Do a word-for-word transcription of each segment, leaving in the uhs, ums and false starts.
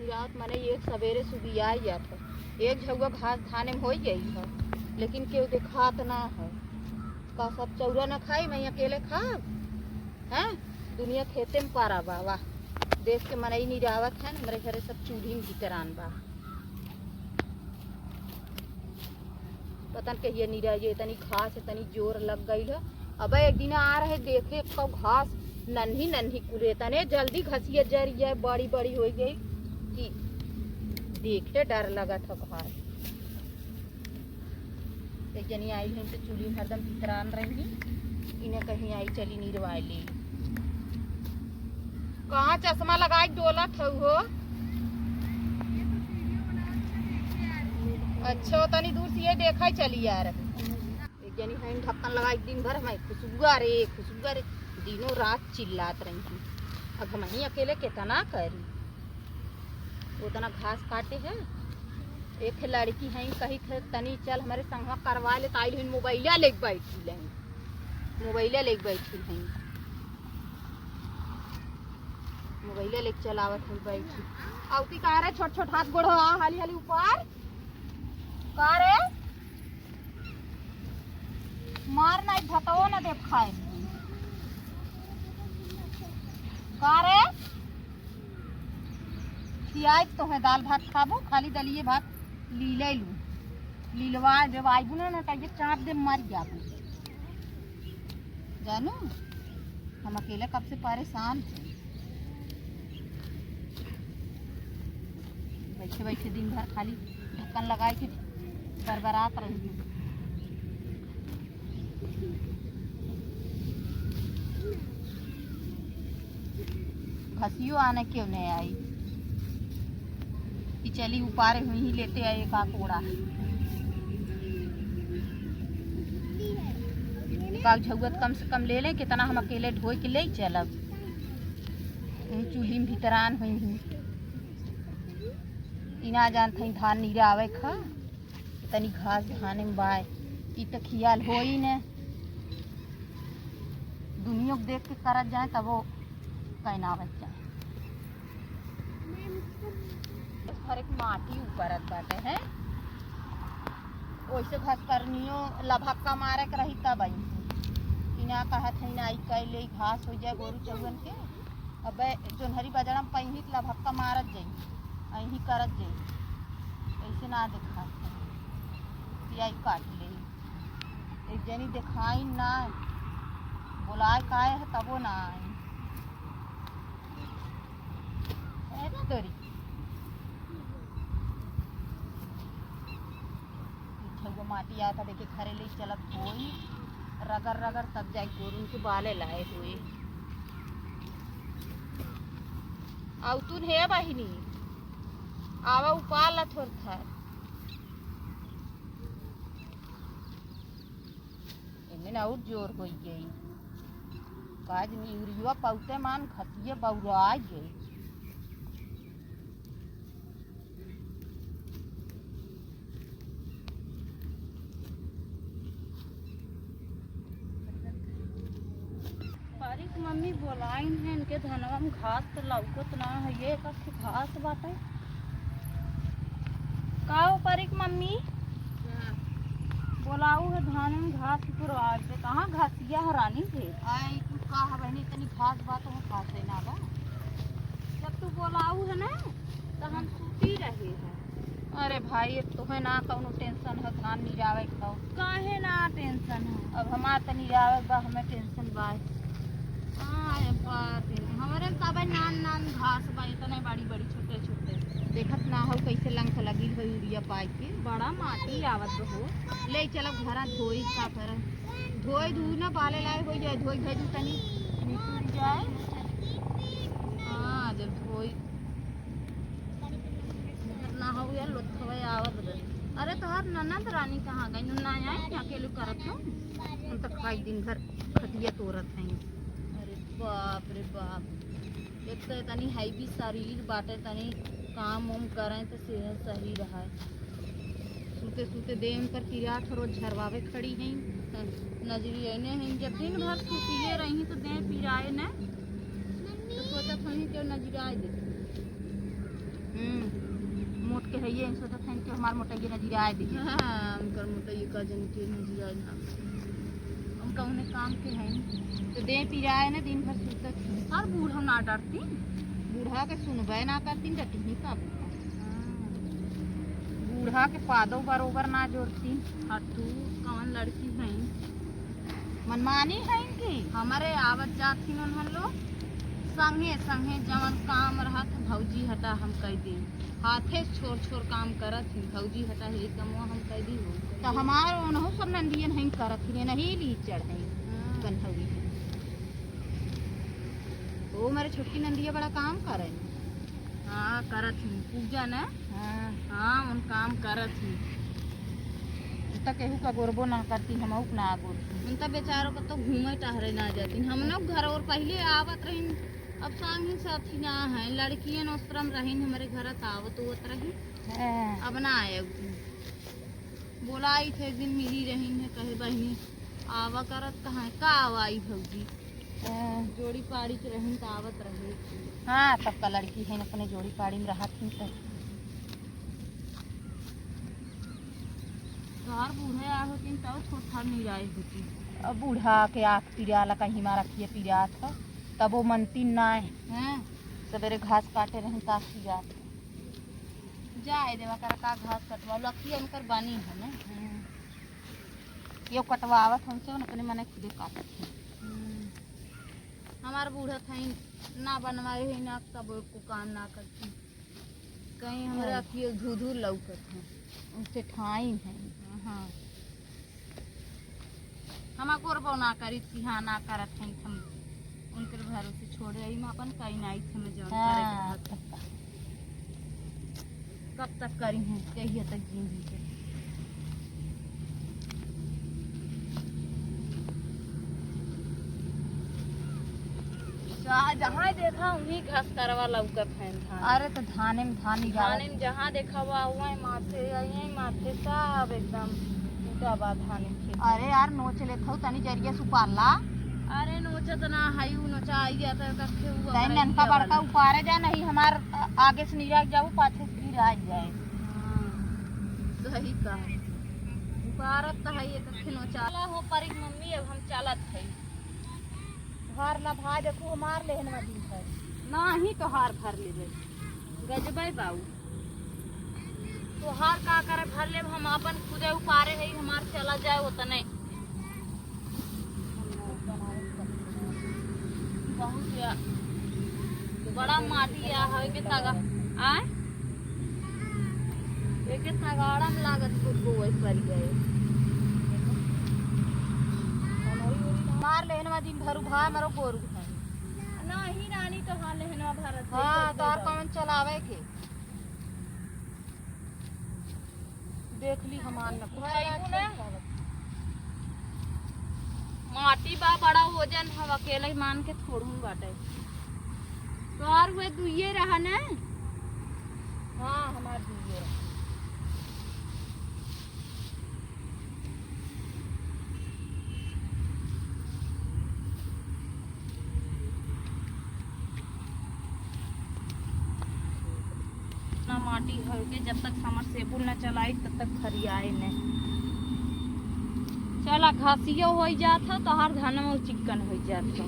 रात मने एक सबेरे सुबियाई जात है, एक झउआ घास धाने में होइ गई है, लेकिन केहू देखात ना है। का सब चौरा न खाई, मैं अकेले खाब? हैं? दुनिया खेते में पारा बा, वाह। देश के मनई निरावत है, हमरे घरे सब चूल्ही में भितरान बा। पता न कहिए निरा ये इतनी घास इतनी जोर लग गई है। अब एक दिन आ रहे देखे, कब घास नन्ही नन्ही कुले, तने जल्दी घसिया जर जाए, बड़ी बड़ी होइ गई कि देखे डर लगत है घास। एक जनी आई है तो चूल्ही में हरदम भितरान रही, इन्हें कहीं आई चली निरवाए ले। कहाँ चश्मा लगाई डोलत हऊ हो? अच्छा, तनी दूर से ये देखा चली यार। एक जनी है ढक्कन लगाई दिन भर, हमें खुशबुआ रे, खुशबुआ रे, दिनों रात चिल्लात रही। अब हम ही अकेले कितना करी? उतना घास काटे है। एक लड़की है, कही थे, "तनी चल हमरे संगवा करवा ले," त आइल हईन, मोबाइलिया लेके बैठी ले, मोबाइलिया लेके बैठी है, मोबाइलिया लेके चलावत है बैठी। अउती का रे, छोट छोट हाथ गोड़ हो, आ, हाली हाली ऊपर। का रे? मार नाहीं, भतवो न देब खाए। का रे? खियाई तोहे दाल भात खाबू, खाली दलिये भात लीले लू। लीलवा देब, आइबू ना, ना, तइये चाप दे, मर जाबू। जानू, हम अकेले कब से परेशान हैं। बैठे बैठे दिन भर खाली ढक्कन लगाए के बरबरात रही। घसियो आने क्यों नहीं आई कि चली उपारे हुई ही लेते आए एक आकोड़ा। का झउआ त कम से कम ले लें, कितना हम अकेले ढोई के ले चलब। हम चूल्ही में भितरान हुई ही। इना जानत हई धान निरावे खा, तनी घास धाने में बाय। ई त खियाल होई न, दुनिया के देख के करत जाए तबो कहनावत जाए। बस हर एक माटी ऊपरत बाटे हैं, ओइसे घास करनियो लभक्का मारे के रही तब आई। इना कहत है ना, आई कैले घास हो जाए गोरू चौवन के। अबे जोन्हरी बजड़ा में पहित लभक्का मारत जाई, अहीं करत जाई, ऐसे ना देखा कि आई काट ले। एक जनी देखाई ना, बोलाए काहे है तबो ना आई। है ना तोरी? झउआ माटी आवत है, देखे घरे ले चलब होई, रगड़ रगड़ तब जाए गोरुन के बाले लाए होई। अउतुन हे बहिनी, आवा उपार ला थोर थार। एमे ना और जोर होई गई। काज निउरिया पौते मान घसिये बौराई गई। पारी के मम्मी बोलाइन है, इनके धनवा में घास तो लौकत ना है, ये एक आखे घास बाटे। का हो पारी के मम्मी? बोलाऊ है धान में घास पुरवा दे, कहाँ घासिया है रानी से? आई, तू का है बहनी, इतनी घास बात हो, घास है ना बा। जब तू बोलाऊ है ना, तो हम सूती रहे हैं। अरे भाई, अब तोहे ना कौनो tension है, धान निरावे के हो। काहे ना tension है? अब हमार तो निरावे बा, हमें tension बा। अरे बाप रे, हमरे में तो अबे नान नान घास बा, इतने बड़ी बड़ी, छोटे छोटे। देखत ना हो कैसे लंक लगी हो यूरिया पाई के। बड़ा माटी आवत हो। ले चलो घरा धोई का कर, धोई धू ना बाले लाए हो जाए, धोई भेजू तनी निकल जाए। हाँ, जब धोई ना हो यार, लोथवे आवत रहे। अरे तोहार ननद रानी कहाँ गई? ना आई, अकेले करत हो। हम तो खाई दिन भर खटिया तोड़त हैं। अरे बाप रे बाप, एक तो तनी heavy शरीर बाटे, तनी काम उम करें तो सेहत सही रहे। सूते सूते देह उनकर पिरात, रोज झरवावे खड़ी हैं। नजरी ऐने हैं, जब दिन भर सूतिए रही तो देह पिराए न। तो सोचत हई कि नजराए दे। हम्म, ये सोचत हैं कि हमार मोटइया नजराए दे। हाँ, उनकर मोटइया का जन के नजराए ना। उनका उन्हें काम के है। तो दे पिराए ना, दिन भर सुतत ही। और बूढ़ा ना डरती। बूढ़ा के सुनबे ना करती, डटी ही का बूढ़ा। हाँ। बूढ़ा के पादो बरोबर ना जोड़ती। और तू कौन लड़की है? मनमानी है इनकी। हमरे आवत जात ही उन्हन लोग। संगे संगे जवन काम रहत, भौजी हटा हम कह दी। हाथे से छोर छोर काम करत ही, भौजी हटा हे कमवा हम कह दी हो। तो हमार ओनहु सब नंदियन हैं करत ही, नहीं ली चढ़ हैं। हाँ। कन्हौरी हैं। ओ, हमारे छोटकी नंदिया बड़ा काम करे। हाँ, करत ही पूजा ना। हाँ। हाँ, उन काम करत ही। त केहू का गोरबो ना करती, हमहू के ना गोरती। उन त बेचारों का तो घूमे टहरे ना जाती। हम लोग घर और पहले आवत रही, अब संगी साथी ना है, लड़कियन ओसरम रही, हमारे घर त आवत उवत रही। हाँ। अब ना आए। बोलाई थे, एक दिन मिली रही है, कहे, "बहिनी, आवा करत कहाँ है?" का आवा आई भौजी? हाँ। जोड़ी पाड़ी के रही त आवत रहे। हाँ, सबका लड़की है, अपने जोड़ी पाड़ी में रहत ही त। तोहार बूढ़े आ होती त थोड़ थार नहीं आई होती। अब बूढ़ा के आँख पिराला, कहीं मारा किए पिरात है, तब वो मनती ना है। हाँ। सवेरे घास काटे रही त आँख पिरात। जाए देवा कर का घास कटवा, लकिया इनकर बानी है ना। हम्म। यो कटवावत हमसे, उन अपने मने खुदे काटत हैं। हम्म। हमार बूढ़ा था, ना बनवाए है, ना कब को काम ना करती। कहीं हमरा हाँ। अखियो धू धू लौकत है। उनसे ठाई है। हाँ। हमा गोरबो ना करी थी, हाँ, ना करत हैं, हम उनकर भरोसे छोड़ आई, हम अपन कहीं ना आई थी, हमें जौन करे के हाँ। रहत। कब तक करी हैं, कहिए तक जिंदगी के। जा-, जहाँ देखा वहीं घास करवा लौकत है धान। अरे तो धाने में धान ही धाने जावत। में जहाँ देखा हुआ वहीं माथे, यहीं माथे सब एकदम टूटा बा धाने में खेत। अरे यार नोच लेत हऊ तनी जरिया से उपार ला। अरे नोचत ना हई, उ नोचा आई जाता है कखे उ तनी अगरैया ननका बड़का वाला। उपारे जा नहीं हमार आ-, आगे से निराग जाऊ पाछे से गिराई जाए। हाँ, सही कहा। उपारत त हई एक कखे नोचा। चला हो परी मम्मी, अब हम चलत हई। भार ला भाई, देखो हमार लेहन में दिन है। नाही तोहार भर लेबे। गजबे बाऊ। तोहार का करे भर लेब, हम आपन खुदे उपारे हई, हमार चला जाए ओतने। बहुत या-, बड़ा माटी या है के तगा-, आय? एके तगाड़ा में लागत कुल बोए पड़ गए। मार लेहन मा दिन भर उभा मरो गोरू है। नाही रानी तो हाँ लेहनवा भरत है, हाँ, तो तोर कौन चलावे के? देख ली हमार न उठाइबू ना। माटी बा बड़ा वजन, हम अकेले मान के थोड़ू बाटे। तोहार हुए दुइये रहा ना? हाँ, हमार दुइये रहा। ना माटी होके जब तक समरसेबुल ना चलाई तब तक फरियाए ने। चला घासियो होई जात ह, तोहार धनवा चिक्कन होई जात ह।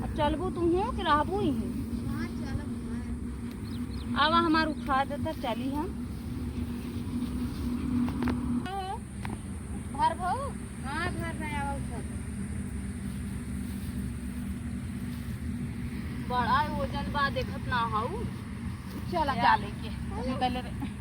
अब चलबू तुहूँ कि रहबू इहीं? हाँ, चलब, हाँ। आवा हमार उठा देता, चली हम। भर भऊ? हाँ, भर भई, आवा उठा दे। बड़ा वजन बा, देखत ना हऊ। चला, या। जा लेके। निकल रे।